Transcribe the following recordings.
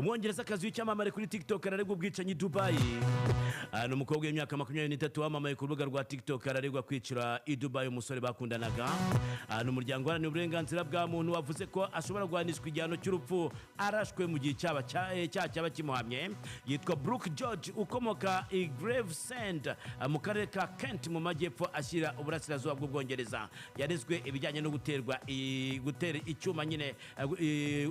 Umwongerezakazi w'icyamamare kuri TikTok araregwa ubwicanyi i Dubai. Ni umukobwa w'imyaka 23 wamamaye ku rubuga rwa TikTok, araregwa kwicira i Dubai umusore bakundanaga. Ni umuryango uharanira uburenganzira bwa muntu wavuze ko ashobora guhanishwa igihano cy'urupfu arashwe mu gihe icyaha cyaba kimuhamye. Yitwa Brooke George, ukomoka i Gravesend mu karere ka Kent mu majyepfo ashyira uburasirazuba bw'Ubwongereza. Yarezwe ibijyanye no gutera icyuma nyine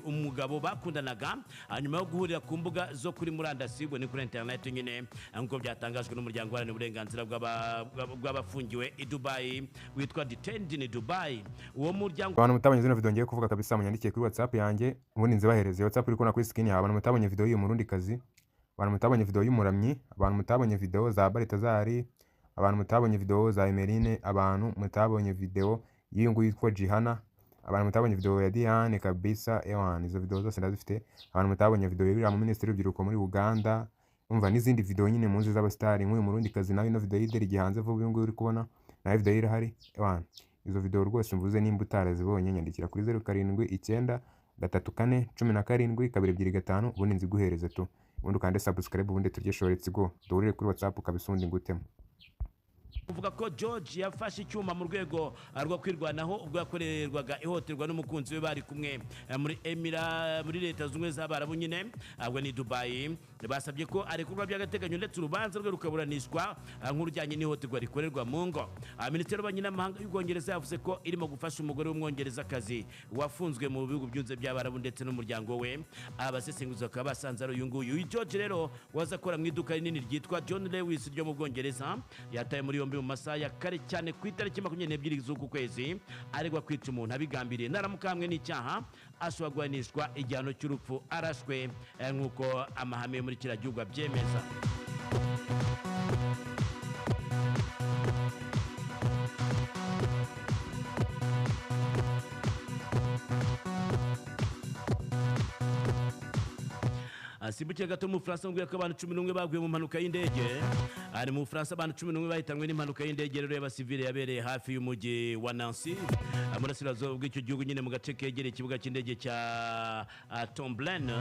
umugabo bakundanaga nyuma yo guhurira ku mbuga zo kuri murandasi, ubwo ni kuri interineti nyine, nk'uko byatangajwe n'umuryango uharanira uburenganzira bw'abafungiwe i Dubai witwa Detained in Dubai. Uwo muryango Abantu mutabonye zino video ngiye kuvuga kabisa, munyandikiye kuri WhatsApp yanjye, ubundi nzibahereze. WhatsApp uri kubona kuri screen yawe. Abantu mutabonye video y'uyu murundi kazi, abantu mutabonye video y'umuramyi, abantu mutabonye video za Baritazari, abantu mutabonye video za Emeline, abantu mutabonye video y'uyu nguyu yitwa Jihana, abantu mutabonye video ya Diane kabisa, ewan, izo video zose ndazifite. Abantu mutabonye video y'uriya mu minisitiri w'urubyiruko muri Uganda, umva n'izindi video nyine muzi z'abasitari, nk'uyu murundi kazi nawe ino video y'ideri gihanze vuba, uyu nguyu uri kubona nawe video ye irahari. Ewan, izo video rwose mvuze, nimba utarazibonye, nyandikira kuri 0793417225, ubundi nziguhereze tu, ubundi ukande subscribe, ubundi turye show. Let's go, duhurire kuri WhatsApp kabisa, ubundi ngutemo. Uvuga ko George yafashe icyuma mu rwego rwo kwirwanaho ubwo yakorerwaga ihohoterwa n'umukunzi we bari kumwe muri Emira, muri Leta Zunze Ubumwe z'Abarabu nyine, ahubwo ni Dubai. Basabye ko arekurwa by'agateganyo ndetse urubanza rwe rukaburanishwa nk'urujyanye n'ihohoterwa rikorerwa mu ngo. Minisiteri y'Ububanyi n'Amahanga y'Ubwongereza yavuze ko irimo gufasha umugore w'Umwongerezakazi wafunzwe mu bihugu byunze by'Abarabu ndetse n'umuryango we. Abasesenguzi bakaba basanze ari uyu nguyu. Uyu George rero waza akora mu iduka rinini ryitwa John Lewis ryo mu Bwongereza, yatawe muri yombi mu masaha ya kare cyane ku itariki 22 z'uku kwezi, aregwa kwica umuntu abigambiriye. Naramuka hamwe n'icyaha, ashobora guhanishwa igihano cy'urupfu arashwe, nk'uko amahame yo muri kiriya gihugu abyemeza. Simbukire gato mu Bufaransa, mbwira ko abantu 11 baguye mu mpanuka y'indege. Ari mu Bufaransa, abantu 11 bahitanwe n'impanuka y'indege rero y'abasivile yabereye hafi y'umujyi wa Nancy, burasirazuba bw'icyo gihugu nyine, mu gace kegereye ikibuga cy'indege cya Tomblaine.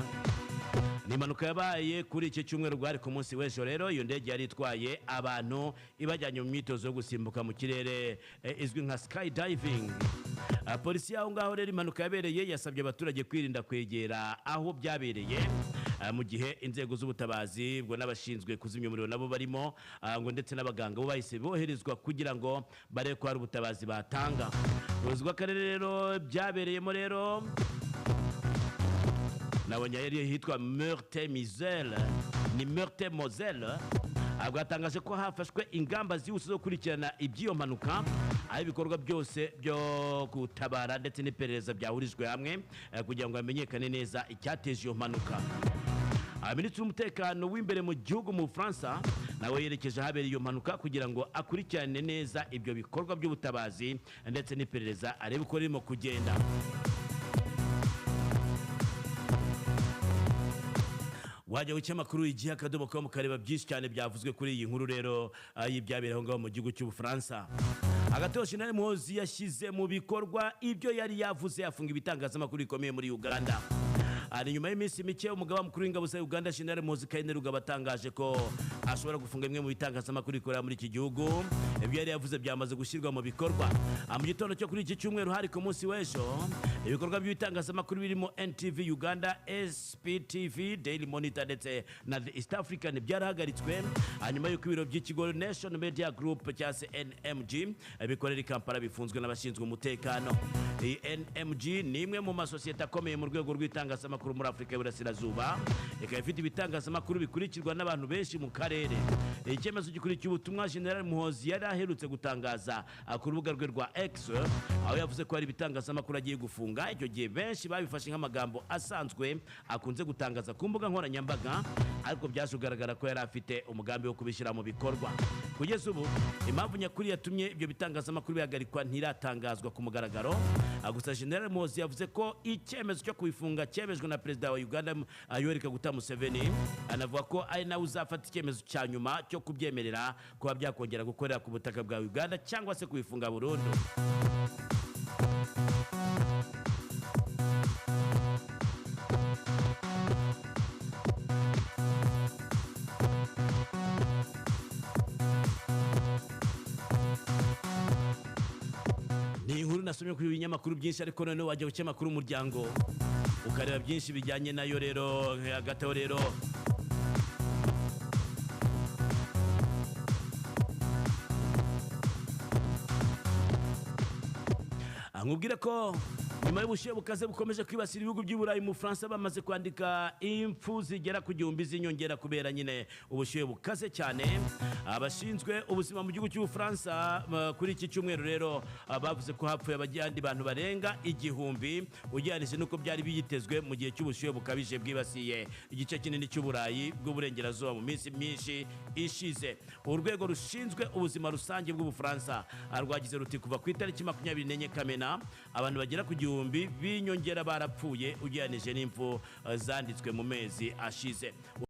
Ni impanuka yabaye kuri iki cyumweru, bwari ku munsi w'ejo rero. Iyo ndege yari itwaye abantu ibajyanye mu myitozo yo gusimbuka mu kirere izwi nka skydiving. Polisi y'aho ngaho rero impanuka yabereye yasabye abaturage kwirinda kwegera aho byabereye, mu gihe inzego z'ubutabazi ubwo n'abashinzwe kuzimya umuriro nabo barimo, ngo ndetse n'abaganga bo bahise boherezwa kugira ngo barebe ko hari ubutabazi batanga. Ubuyobozi bw'akarere rero byabereyemo rero nabonye yari hitwa Meurthe-Moselle, ni Meurthe-Moselle, bwatangaje ko hafashwe ingamba zihuse zo gukurikirana iby'iyo mpanuka, aho ibikorwa byose byo gutabara ndetse n'iperereza byahurijwe hamwe kugira ngo hamenyekane neza icyateje iyo mpanuka. Minisitiri w'umutekano w'imbere mu gihugu mu Bufaransa nawe yerekeje ahabereye iyo mpanuka kugira ngo akurikirane neza ibyo bikorwa by'ubutabazi ndetse n'iperereza, arebe uko ririmo kugenda. Wajya ku kinyamakuru igihe.com ukareba byinshi cyane byavuzwe kuri iyi nkuru rero y'ibyabereye aho ngaho mu gihugu cy'Ubufaransa. Agatoshi Jenerali Muhoozi yashyize mu bikorwa ibyo yari yavuze, afunga ibitangazamakuru bikomeye muri Uganda. Ari nyuma y'iminsi mike umugaba mukuru w'ingabo za Uganda, Jenerali Muhoozi Kainerugaba, atangaje ko ashobora gufunga bimwe mu bitangazamakuru bikorera muri iki gihugu. Ibyo yari yavuze byamaze gushyirwa mu bikorwa. Mu gitondo cyo kuri iki cyumweru, hari ku munsi w'ejo, ibikorwa by'ibitangazamakuru birimo NTV Uganda, SPTV, Daily Monitor ndetse na The East African byarahagaritswe hanyuma y'uko ibiro by'ikigo Nation Media Group cyangwa se NMG bikorera i Kampala bifunzwe n'abashinzwe umutekano. Iyi NMG ni imwe mu masosiyete akomeye mu rwego rw'itangazamakuru muri Afurika y'Iburasirazuba, ikaba ifite ibitangazamakuru bikurikirwa n'abantu benshi mu karere. Icyemezo gikurikiye ubutumwa General Muhoozi yari aherutse gutangaza ku rubuga rwe rwa X, aho yavuze ko hari ibitangazamakuru agiye gufunga. Icyo gihe benshi babifashe nk'amagambo asanzwe akunze gutangaza ku mbuga nkoranyambaga, ariko byaje kugaragara ko yari afite umugambi wo kubishyira mu bikorwa. Kugeza ubu impamvu nyakuri yatumye ibyo bitangazamakuru bihagarikwa ntiratangazwa ku mugaragaro. Gusa General Muhoozi yavuze ko icyemezo cyo kubifunga cyemejwe na Perezida wa Uganda Yoweri Kaguta Museveni, anavuga ko ari nawe uzafata icyemezo cya nyuma cyo kubyemerera kuba byakongera gukorera ku butaka bwa Uganda cyangwa se kubifunga burundu. nasomye ku binyamakuru byinshi, ariko noneho wajya ku kinyamakuru Umuryango ukareba byinshi bijyanye nayo rero. Hagati aho rero, nkubwire ko nyuma y'ubushyuhe bukaze bukomeje kwibasira ibihugu by'i Burayi, mu Bufaransa bamaze kwandika impfu zigera ku 1000 z'inyongera kubera nyine ubushyuhe bukaze cyane. Abashinzwe ubuzima mu gihugu cy'Ubufaransa kuri iki cyumweru rero bavuze ko hapfuye abandi bantu barenga 1000 ugereranyije n'uko byari byitezwe mu gihe cy'ubushyuhe bukabije bwibasiye igice kinini cy'Uburayi bw'uburengerazuba mu minsi myinshi ishize. Urwego rushinzwe ubuzima rusange bw'Ubufaransa rwagize ruti: "Kuva ku itariki 24 Kamena, abantu bagera ku 1000 b'inyongera barapfuye ugereranije n'impfu zanditswe mu mezi ashize."